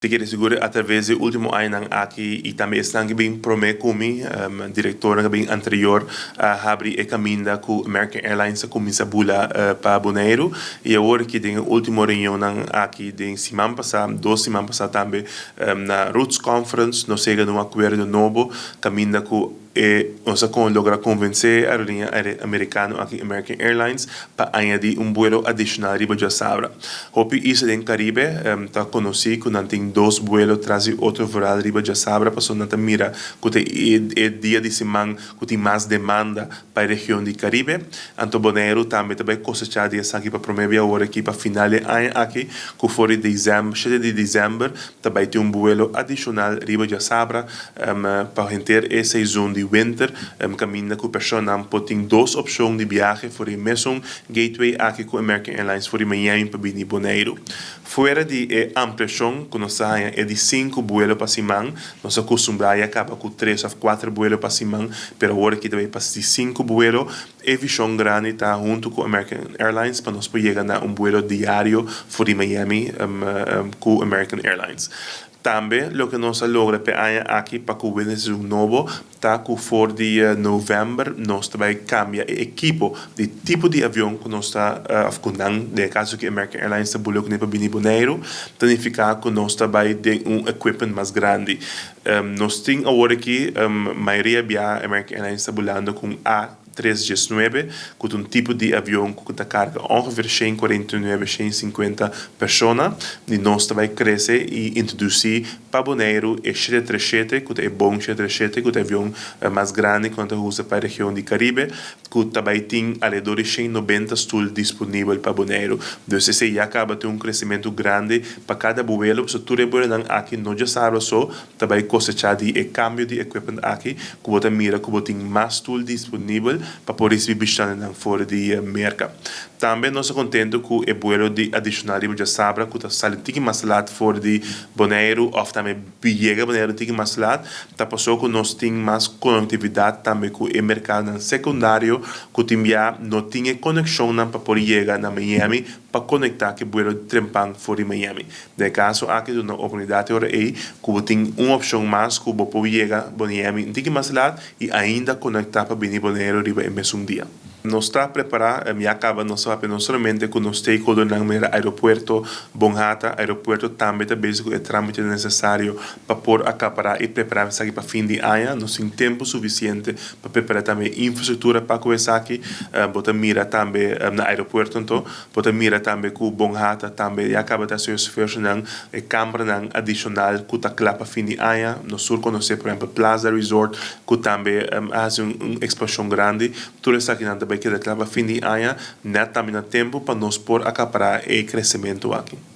Te kere sigur atraves di ultimo añanan aki y tambe esnan ki bin prome cu mi, directornan ki bin anterior a habri e caminda cu American Airlines a cuminsa bula pa Boneiru y awor ki den e ultimo reunionnan aki den siman pasa, dos siman pasa tambe na Roots Conference nos yega na un acuerdo nobo caminda cu E nos a kon logra konvensé e aerolínea amerikano aki American Airlines pa añadí un buelo adishonal riba djasabra. Hopi isla den Karibe ta konosí ku nan tin dos buelo tras di otro vooral riba djasabra pasobra nan ta mira ku ta e dia di siman ku tin mas demanda pa e region di Karibe. Anto Boneiru tambe ta bai kosechá di esaki pa promé bia awor aki pa final di e aña aki ku for di desèmber shete di desèmber ta bai tin un buelo adishonal riba djasabra Pa henter e seizoen di winter kaminda ku personanan por tin dos opshon di biahe for di e mesun gateway aki ku American Airlines for di Miami pa bini Boneiru. Fuera di e ampliashon ku nos ta haña e di sinku buelo pa siman, nos a kustumbrá ya kaba ku tres òf kuater buelo pa siman, pero awor aki ta bai pa di sinku buelo. E vishon grandi ta huntu ku American Airlines pa nos por yega na un buelo diario for di Miami ku American Airlines. Tambe loke nos a logra p'e aña aki pa ku wende sezon nobo ta ku for di novèmber nos ta bai kambia e ekipo di tipo di avion ku nos ta òf ku nan den e kaso aki American Airlines ta bula kuné pa bini Boneiru ta nifiká ku nos ta bai den un equipment mas grandi. Nos tin awor aki mayoria bia American Airlines ta bulando ku un A 319, ku ta un tipo di avion ku ta karga ongeveer 149, 150 persona. Di nos ta bai krese i introdusí pa Boneiru e 737, ku ta e Boeing 737, ku ta e avion mas grandi ku nan ta usa pa e region di Karibe, ku ta bai tin alrededor di 190 stul disponibel pa Boneiru. Dus esei ya kaba tin un kresementu grandi pa kada buelo, pasobra tur e buelonan aki no djasabra so, Ta bai kosechá di e kambio di equipment aki ku bo ta mira ku bo tin mas stoel disponibel pa por risibí bishitantenan for di Merka. Tambe nos ta kontentu ku e buelo di adishonal riba djasabra ku ta sali un tiki mas lat for di Boneiru òf tambe yega Boneiru un tiki mas lat ta pasó ku nos tin mas konektividat tambe ku e merkadonan sekundario ku tin bia no tin e konekshonnan pa por yega na Miami pa konektá ku e buelo di trempan for di Miami. Den e kaso aki duna oportunidat e ora ei ku bo tin un opshon mas ku bo por yega Miami un tiki mas lat i ainda konektá pa bini Boneiru riba e mesun dia. Nos ta prepará, ya kaba nos ta papia no solamente ku nos stakeholdernan manera aeropuerto, Bonhata, aeropuerto tambe ta bezig ku e trámitenan nesesario pa por akapará i prepará esaki pa fin di aña. Nos tin tempu sufisiente pa prepará tambe e infrastruktura pa ku esaki. Bo ta mira tambe na aeropuerto anto Bo ta mira tambe ku Bonhata tambe ya kaba ta hasi esfuersonan, e kambernan adishonal ku ta kla pa fin di aña. Nos tur konosé por ehèmpel Plaza Resort ku tambe a hasi un ekspanshon grandi. Tur esakinan ta bai keda kla pa fin di aña, nèt tambe na tempu pa nos por akapará e kresementu aki.